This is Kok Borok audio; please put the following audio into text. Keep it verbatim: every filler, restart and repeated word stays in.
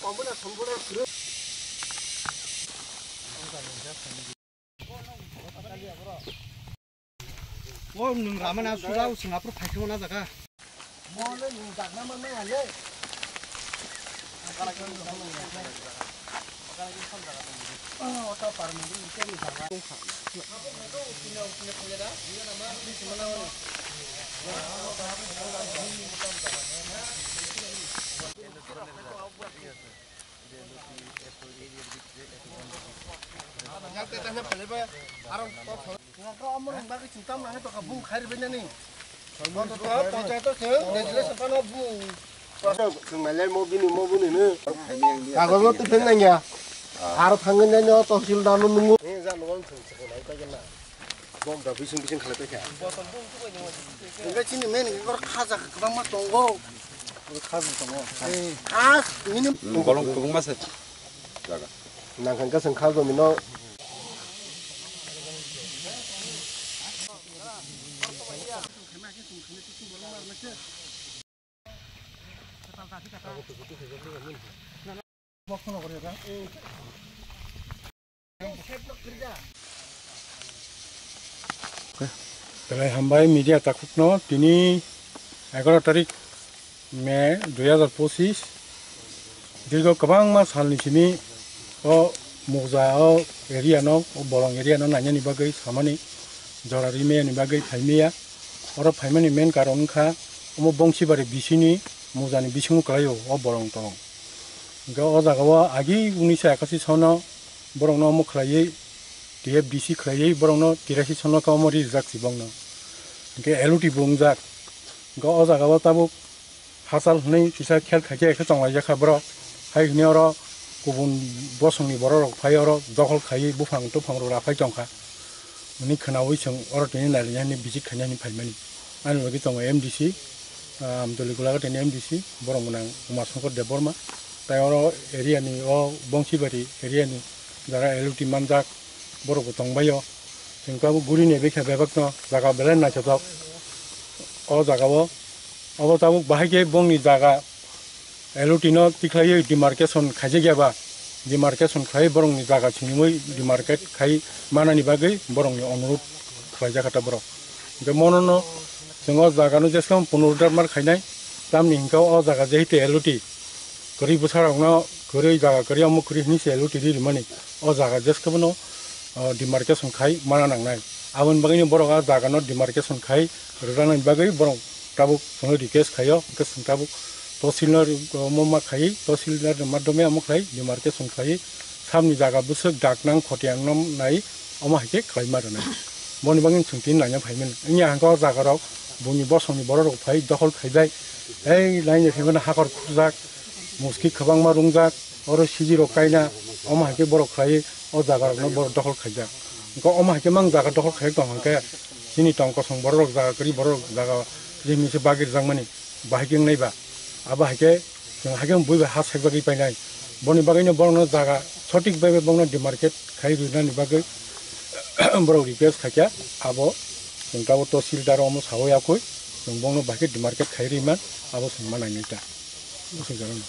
O nwng ramana sura o Singapore phaikhe o na jaga. Kagos no twi pheng nangya. Aro thangwi nai no tohsildar no nungo. Bom da bising bising khalai paikha. Hingke chini main hingke oro khaja kwbangma tongo. Oro khaja tongo. Eh, khas minim. Bolong kwbangma se jaga. Nang khan kasang khajo mino. Belai hambai media takhukno, tini egaroh tarik May dui hazar pochis, dirgo kwbangma salni simi o Mukja o area no, o Bolong area no nainani bagwi samani jora rimani bagwi phaimaya. Oro phaimani main karon wngkha omo Bongsibari bisini Mukjani bisingo kwlaio o Bolong Tolong. Hingke o jaga o agi unnish ekasi sono borokno omo khlaiwi T F D C khlaiwi borokno tirashi sono khe omo rijak si bongno. Hingke L O T bo wngjak. Hingke o jaga o tabuk hachal hwnwi kisa khel khaikhe khe chonglaijak kha borok. Hai hwnwi oro kubun bosongni borok rok phai oro dokhol khaiwi buphang tuphang rok raphai tongkha. Hwnwi khwnawi chwng oro tini nailaiya hwnwi visit khaina hwnwi phaimani. Ani logi tongo M D C, ah, Amtoli Golaghatini M D C, borok mwnang Umasongkor Debbarma. Tai oro area ni o Bongsibari area ni jara L O T manjak borok bo tongbaio. Chwng tabuk guri ni bikha bebak no jaga belai naithotok. O jaga o, obo tabuk bahai khe bongni jaga L O T no tikhlaiwi demarcation khaijakya ba, demarcation khlai borokni jaga siniwi demarcate khai manani bagwi borokni onurodh khlaijak kha ta borok. Hingke mono no chwng o jaga no jeskhe punoruddhar mar khainai, tamni hingke o jaga jehetu L O T kwrwi bwsa rok no kwrwi jaga kwrwi omo kwrwi hinwi se L O T ri rimani o jaga jeskhe bono, o, demarcation khai mana nangnai. Aboni bagwi no borok o jaga no demarcation khai rwjaknai bagwi borok tabuk chwngno request khaio, hwnkhe chwng tabuk tosilno omo ma khai, tosilni madhyome omo khlai, demarcation khlai, samni jaga bwswk daknang khotiang no nai, omo hai khe khlai ma rwnai. Boni bagwi chwng tini naina phaimani. Wngya hwnkhe o jaga rok buini bosongni borok rok phai dokhol khaibai, ei laini phaimani hakor khurjak, muski kwbangma rungjak, oro sijirok kaina, omo hai khe borok khlai o jaga rokno borok dokhol khaijak. Hwnkhe omo hai khe mang jaga dokhol khaijak tong hwnkhe, chini tong kosong borok rok jaga kwrwi borok rok jaga rimwi se bagwi rwjakmani bahai khe wngnai ba. Abo hai khe chwng hai khe bui bai ha sak bagwi painai. Boni bagwino borokno jaga sotik bai bai borokno demarcate khai rwnani bagwi borok request khaikha. Abo chwng tabuk tohsildar omo sawi yakwi chwng borokno bahai khe demarcate khai rwima, abo chwng ma nangnai ta. Aswk jaga no.